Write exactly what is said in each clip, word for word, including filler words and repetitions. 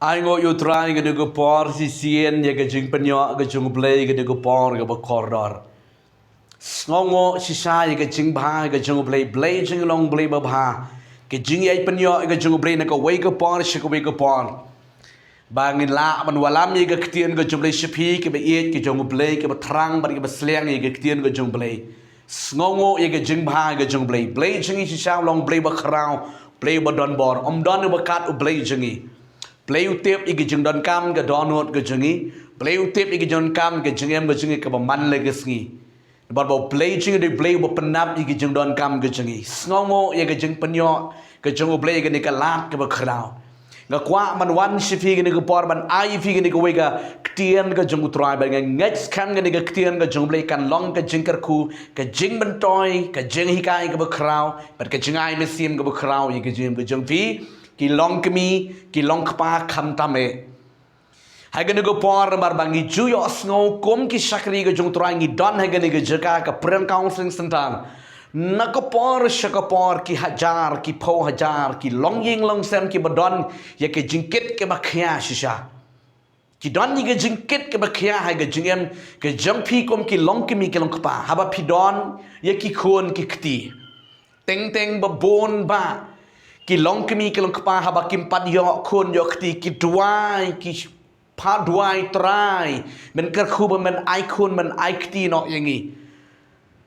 Ai nguh ïa u Trai ïa kane ka por shisien, ïa ka jingpynïoh ka jong u Blei ïa kane ka por kaba kordor. Sngewnguh shisha ïa ka jingbha ka jong u Blei. Blei jong ngi long Blei babha. Ka jingïaid pynïoh ïa ka jong u Blei na kawei ka por sha kawei ka por. Ba ngin lah ban wallam ïa ka ktien ka jong u Blei sha phi, kaba ïeit ka jong u Blei, kaba thrang bad kaba sliang ïa ka ktien ka jong u Blei. Sngewnguh ïa ka jingbha ka jong u Blei. Blei jong ngi shisha u long Blei bakhraw, Blei ba don bor. Ym don uba kat u Blei jong ngi. Blei u tip ïa ka jingdonkam ka dohnud ka jong ngi. Blei u tip ïa ka jingdonkam ka jingim ka jong ngi kaba man la ka sngi. Bad ba u Blei jong ngi u dei u Blei uba pyndap ïa ka jingdonkam ka jong ngi. Sngewnguh ïa ka jingpynïoh ka jong u Blei ïa kane ka lad kaba khraw. Nga kwah ban wan sha phi kane ka por ban ai ïa phi kane kawei ka ktien ka jong u Trai, bad nga ngeit skhem kane ka ktien ka jong u Blei kan long ka jingkyrkhu, ka jingmyntoi, ka jinghikai kaba khraw, bad ka jingai mynsiem kaba khraw ïa ka jingim ka jong phi ki longkmie ki longkpa khamtam eh. Ha kane ka por namar ba ngi ju ïohsngew kum ki shakri ka jong u Trai ngi don ha kane ka jaka ka Prayer Counseling Center. Na ka por sha ka por ki hajar ki phew hajar ki longïing longsem kiba don ïa ka jingkit kaba khia shisha. Ki don ïa ka jingkit kaba khia ha ka jingim ka jong phi kum ki longkmie ki longkpa, haba phi don ïa ki khun ki kti. Teng teng ba bun bah ki longkmie ki longkpa haba kim pat ïoh khun ïoh kti ki duwai, ki phah duwai, Trai, men kyrkhu ba men ai khun men ai kti noh ïa ngi.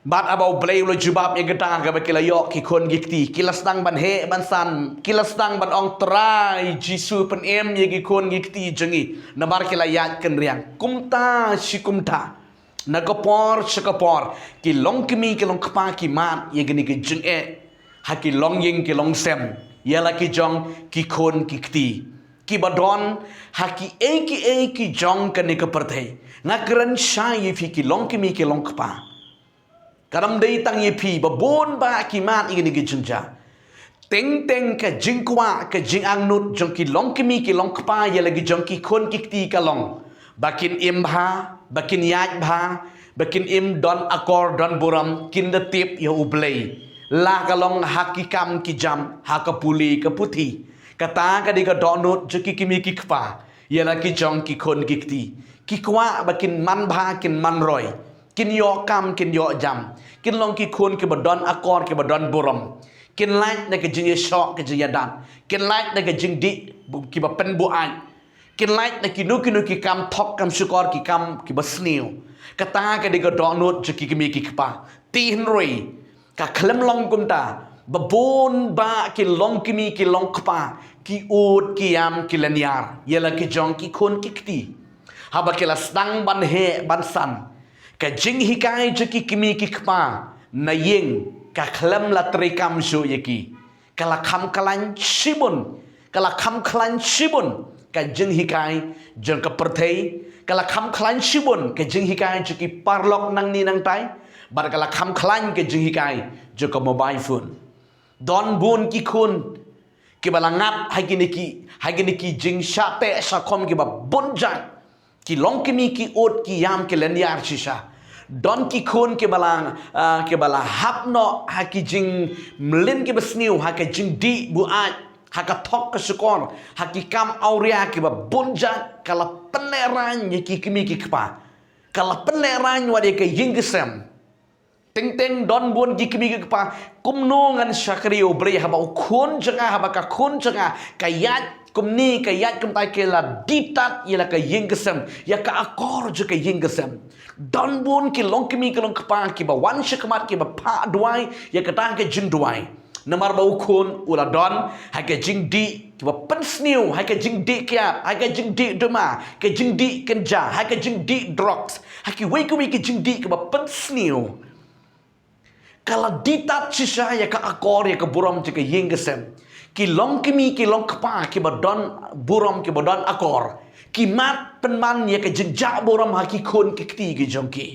Bad haba u Blei u la jubab ïa kata kaba ki la ïoh ki khun ki kti, ki la sdang ban heh ban san, ki la sdang ban ong, Trai Jisu, pynim ïa ki khun ki kti jong ngi. Namar ki la ïaid kynriang. Kumta shi kumta, na ka por sha ka por ki longkmie ki longkpa ki mad ïa kane ka jingeh ha ki longïing ki longsem ïa la ki jong ki khun ki kti kiba don ha kiei kiei ki jong kane ka pyrthei. Nga kren shai ïa phi ki longkmie ki longkpa. Ka dang dei tang ïa phi, ba bun bah ki mad ïa kane ka jingjia. Teng teng ka jingkwah ka jingangnud jong ki longkmie ki longkpa ïa la ki jong ki khun ki kti ka long ba kin im bha, ba kin ïaid bha, ba kin im don akor don burom, kin da tip ïa u Blei. La ka long ha ki kam ki jam, ha ka pule ka puthi. Kata ka dei ka dohnud jong ki kmie ki kpa ïa la ki jong ki khun ki kti. Ki kwah ba kin man bha kin man roi, kin ïoh kam kin ïoh jam, kin long ki khun kiba don akor kiba don burom. Kin lait na ka jingïashoh ka jingïadat, kin lait na ka jingdih kiba pynbuaid, kin lait na kino kino ki kam thok kam shukor, ki kam kiba sniew. Kata ka dei ka dohnud jong ki kmie ki kpa. Te hynrei ka khlem long kumta, ba bun bah ki longkmie ki longkpa ki ud ki ïam ki lyniar ïa la ki jong ki khun ki kti. Haba ki la sdang ban heh ban san, ka jinghikai jong ki kmie ki kpa na ïing ka khlem la treikam shuh ïa ki. Ka la kham khlaiñ shibun, ka la kham khlaiñ shibun ka jinghikai jong ka pyrthei, ka la kham khlaiñ shibun ka jinghikai jong ki paralok nangne nangtai, bad ka la kham khlaiñ ka jinghikai jong ka mobile phone. Don bun ki khun kiba la ngat ha kine ki, ha kine ki jingshah teh shah khom kiba bun jait. Ki longkmie ki ud ki ïam ki lyniar shisha. Don ki khun kiba la, ah, kiba la hap noh ha ki jingmlien kiba sniew, ha ka jingdih buaid, ha ka thok ka shukor, ha ki kam awria kiba bun jait. Ka la pynlehraiñ ïa ki kmie ki kpa. Ka la pynlehraiñ wat ïa ka ïing ka sem. Teng teng don bun ki kmie ki kpa, kumno ngan shakri ïa u Blei haba u khun jong nga, haba ka khun jong nga ka ïaid kumne ka ïaid kumta, ki la dih tad ïa la ka ïing ka sem, ïa ka akor jong ka ïing ka sem. Don bun ki longkmie ki longkpa kiba wan shakhmat kiba phah duwai ïa kata ka jingduwai. Namar ba u khun u la don ha ka jingdih kiba pynsniew, ha ka jingdih kiad, ha ka jingdih duma, ka jingdih kynja, ha ka jingdih drugs, ha kiwei kiwei ka jingdih kiba pynsniew. Ka la dih tad shisha ïa ka akor ïa ka burom jong ka ïing ka sem. Ki longkmie ki longkpa kiba don burom kiba don akor ki mad pynman ïa ka jingjah burom ha ki khun ki kti ki jong ki.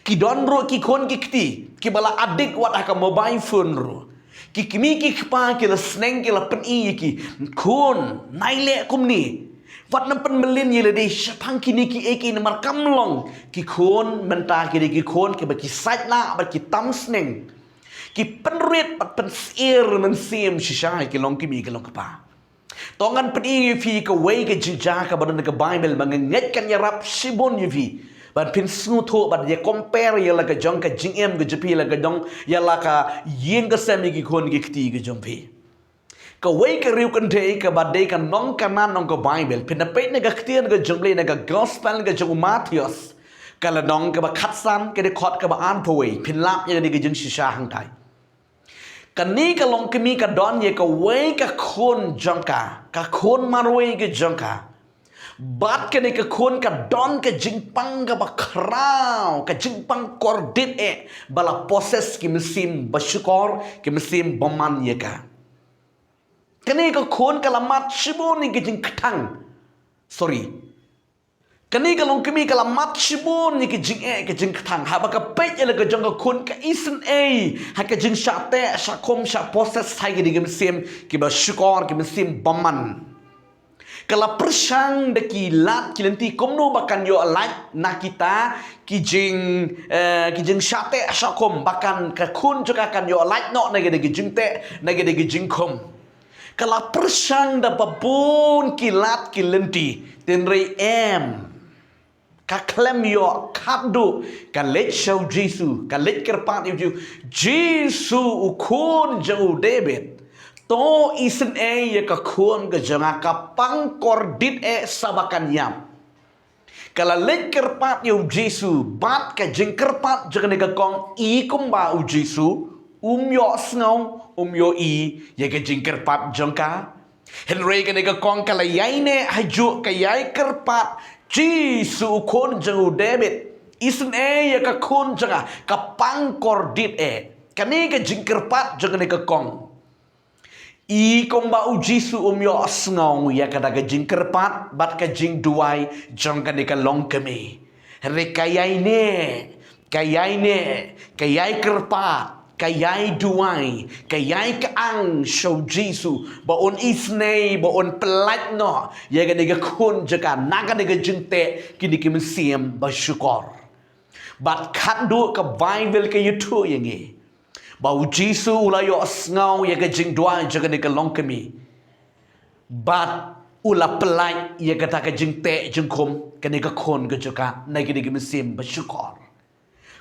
Ki don ruh ki khun ki kti kiba la addict wat ha ka mobile phone ruh. Ki kmie ki kpa ki la sneng ki la pyni ïa ki khun, nai leh kumne. Wat nang pynmlien ïa lade shaphang kine kiei kiei namar kam long. Ki khun mynta ki dei ki khun kiba ki sait lah bad ki tam sneng. Ki pynrit bad pynsyier mynsiem shisha ïa ki longkmie ki longkpa. To ngan pyni ïa phi kawei ka jingjia kaba don ha ka Baibl ba nga ngeit kan ïarap shibun ïa phi. Ban phin sngewthuh, ban ïa compare ïa la ka jong ka jingim ka jong phi, la ka jong ïa la ka ïing ka sem ïa ki khun ki kti ka jong phi. Kawei ka riew kynthei kaba dei ka nong Kanaan, ong ka Baibl. Phin da peit na ka ktien ka jong u Blei na ka gospel ka jong u Mathaios, ka lynnong kaba khatsan, ka dkhot kaba arphew wei. Phin lap ïa kane ka jingshisha hangtai. Kane ka longkmie ka don ïa kawei ka khun jong ka, ka khun marwei ka jong ka. Bad kane ka khun ka don ka jingpang kaba khraw, ka jingpang kordit eh, ba la possess ki mynsiem bashukor, ki mynsiem bymman ïa ka. Kane ka khun ka la mad shibun ïa ka jingkthang. Sorry. Kane ka longkmie ka la mad shibun ïa ka jingeh, ka jingkthang. Haba ka peit ïa la ka jong ka khun, ka isynei ha ka jingshah teh, shah khum, shah possess ha kine ki mynsiem kiba shukor, ki mynsiem bymman. Ka la pyrshang da ki lad ki lynti kumno ba kan ïoh lait na kita ki jing, eh, ki jingshah teh shah khum, ba kan, ka khun jong ka kan ïoh lait noh na kine ki jingteh, na kine ki jingkhum. Ka la pyrshang da babun ki lad ki lynti, hynrei em. Ka khlem ïoh khatduh, ka leit sha u Jisu, ka leit kyrpad ïa u Jisu. Jisu, u khun jong u David, to isynei ïa ka khun ka jong nga, ka pang kordit eh sa ba kan ïap. Ka la leit kyrpad ïa u Jisu, bad ka jingkyrpad jong kane ka kong, i kumba u Jisu um ïohsngew, um ïohi ïa ka jingkyrpad jong ka. Hynrei kane ka kong ka la ïaineh hajuh, ka ïai kyrpad, Jisu u khun jong u David, isynei ïa ka khun jong nga, ka pang kordit eh. Kane ka jingkyrpad jong kane ka kong. I kumba u Jisu um ïohsngew ïa kata ka jingkyrpad bad ka jingduwai jong kane ka longkmie. Hynrei ka ïaineh, ka ïaineh, ka ïai kyrpad, ka ïai duwai, ka ïai kyang sha u Jisu, ba un isynei, ba un pyllait noh ïa kane ka khun jong ka na kane ka jingteh kine ki mynsiem bashukor. Bad khatduh ka Baibl ka ïathuh ïa ngi ba u Jisu u la ïohsngew ïa ka jingduwai jong kane ka longkmie. Bad u la pyllait ïa kata ka jingteh jingkhum kane ka khun ka jong ka na kine ki mynsiem bashukor.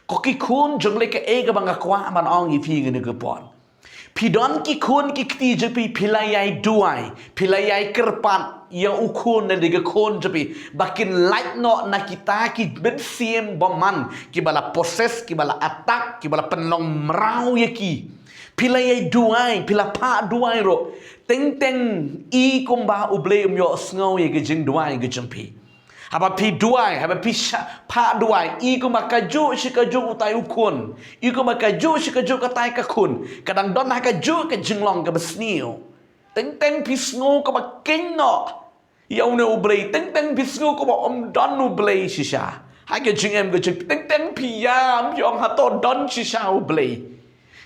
Ko ki khun jong u Blei, kaei kaba nga kwah ban ong ïa phi kane ka por. Phi don ki khun ki kti jong phi, phi la ïai duwai, phi la ïai kyrpad ïa u khun ne ka khun jong phi ba kin lait noh na kita ki mynsiem bymman kiba la possess, kiba la attack, kiba la pynlong mraw ïa ki. Phi la ïai duwai, phi la phah duwai ruh. Teng teng i kumba u Blei um ïohsngew ïa ka jingduwai ka jong phi. Haba phi duwai, haba phi sha-, phah duwai, i kumba kajuh shi kajuh utai u khun, i kumba kajuh shi kajuh katai ka khun ka dang don ha kajuh ka jinglong kaba sniew. Teng teng phi sngew kaba kynnoh ïa une u Blei, teng teng phi sngew kaba ym don u Blei shisha ha ka jingim ka jong phi, teng teng phi ïam, phi ong hato don shisha u Blei.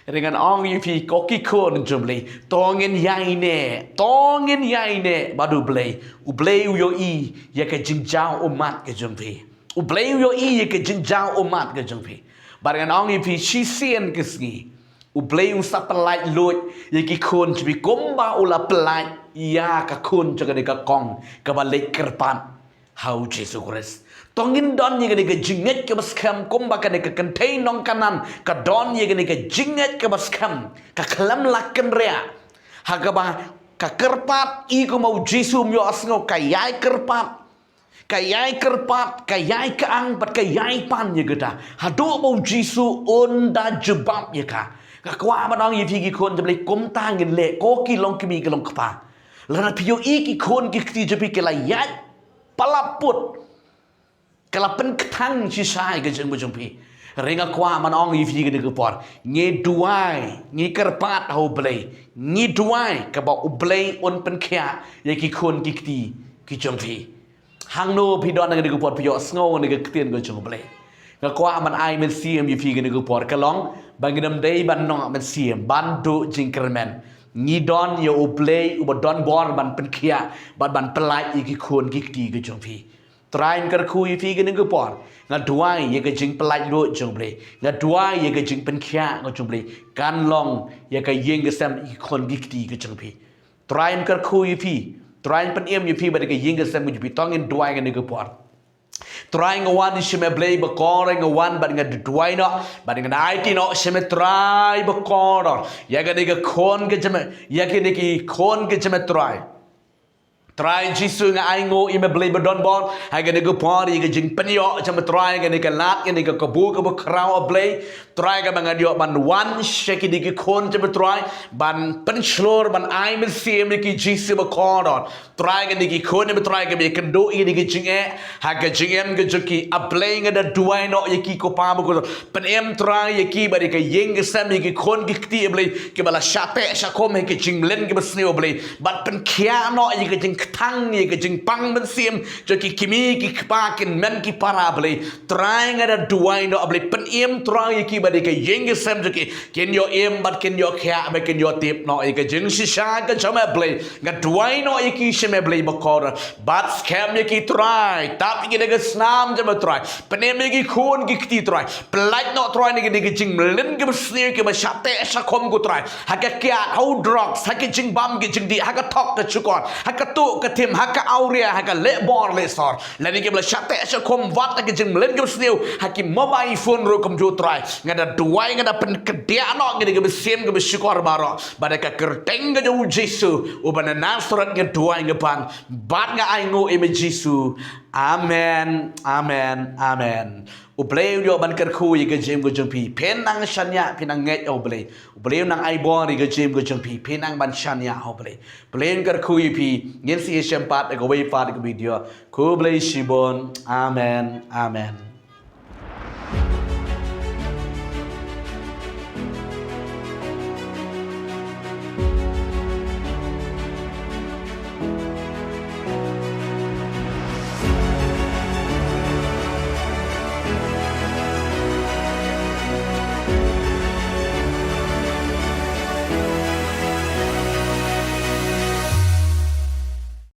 Hynrei ngan ong ïa phi ko ki khun jong u Blei, to ngin ïaineh, to ngin ïaineh bad u Blei. U Blei u ïohi ïa ka jingjaw ummat ka jong phi. U Blei u ïohi ïa ka jingjaw ummat ka jong phi. Bad ngan ong ïa phi, shisien ka sngi u Blei u sa pyllait luid ïa ki khun jong phi kumba u la pyllait ïa ka khun jong kane ka kong kaba leit kyrpad ha u Jisu Khrist. To ngin don ïa kane ka jingngeit kaba skhem kumba kane ka kynthei nong Kanaan ka don ïa kane ka jingngeit kaba skhem, ka khlem la kynriah. Ha kaba ka kyrpad, i kumba u Jisu um ïohsngew, ka ïai kyrpad, ka ïai kyrpad, ka ïai kyang bad ka ïai pan ïa kata haduh ba u Jisu un da jubab ïa ka. Nga kwah ban ong ïa phi ki khun jong u Blei, kumta ngin leh ko ki longkmie ki longkpa. Lada phi ïohi ki khun ki kti jong phi ki la ïaid palat put, ka la pynkthang shisha ïa ka jingim ka jong phi. Hynrei nga kwah ban ong ïa phi kane ka por, ngi duwai, ngi kyrpad ha u Blei, ngi duwai kaba u Blei un pynkhiah ïa ki khun ki kti ki jong phi. Hangno phi don kane ka por, phi ïohsngew kane ka ktien ka jong u Blei. Nga kwah ban ai mynsiem ïa phi kane ka por, ka long ba ngin ym dei ban nong mynsiem, ban duh jingkyrmen. Ngi don ïa u Blei uba don bor ban pynkhiah bad ban pyllait ïa ki khun ki kti ki jong phi. Trai un kyrkhu ïa phi kane ka por. Nga duwai ïa ka jingpyllait luid jong u Blei, nga duwai ïa ka jingpynkhiah ka jong u Blei kan long ïa ka ïing ka sem, ïa ki khun ki kti ki jong phi. Trai un kyrkhu ïa phi. Trai, pynim ïa phi bad ka ïing ka sem ka jong phi, to ngin duwai ha kane ka por. Trai, nga wan sha me Blei ba kordor, nga wan bad nga duwai noh bad nga aiti noh sha me Trai ba kordor ïa kane ka khun ka jong me, ïa kine ki khun ka jong me Trai. Trai Jisu, nga ainguh ïa me Blei ba donbor ha kane ka por ïa ka jingpynïoh jong me Trai, kane ka lad, kane ka kabu kaba khraw, A Blei. Trai, kaba ngan ïoh ban wan sha kine ki khun jong me Trai, ban pynshlur, ban ai mynsiem ïa ki Jisu ba kordor. Trai, kine ki khun jong me Trai, kaba ïakynduh ïa kine ki jingeh ha ka jingim ka jong ki, A Blei, nga da duwai noh ïa ki ko Pa ba kordor. Pynim Trai ïa ki bad ïa ka ïing ka sem, ïa ki khun ki kti, A Blei, kiba la shah teh shah khum ha ka jingmlien kaba sniew, A Blei. Bad pynkhiah noh ïa ka jingkthang, ïa ka jingpang mynsiem jong ki kmie ki kpa, ki hynmen ki para, A Blei. Trai, nga da duwai noh, A Blei, pynim Trai ïa ki bad ïa ka ïing ka sem jong ki, kin ïoh im bad kin ïoh khiah bad kin ïoh tip noh ïa ka jingshisha ka jong me, A Blei. Nga duwai noh ïa ki sha me Blei ba kordor, bad skhem ïa ki Trai, tap ïa ki da ka snam jong me Trai. Pynim ïa ki khun ki kti Trai, pyllait noh Trai na kane ka jingmlien kaba sniew kaba shah teh shah khum ko Trai, ha ka kiad, ha u drugs, ha ka jingbam ka jingdih, ha ka thok ka shukor, ha ka tuh ka thim, ha ka awria, ha ka leh bor leh sor. Lane kiba la shah teh shah khum wat ha ka jingmlien kaba sniew ha ki mobile phone ruh kumjuh Trai. Nga da duwai, nga da pynkyndiah noh ïa kane ka mynsiem kaba shukor baroh bad ha ka kyrteng ka jong u Jisu uba na Nasareth nga duwai nga pan bad nga ainguh ïa me Jisu. Amen, amen, amen. U Blei un ïoh ban kyrkhu ïa ka jingim ka jong phi. Phin nang shaniah, phin nang ngeit ha u Blei. U Blei un nang ai bor ïa ka jingim ka jong phi. Phin nang ban shaniah ha u Blei. U Blei un kyrkhu ïa phi. Ngin sa ïashem pat ha kawei pat ka video. Khublei shibun. Amen. Amen.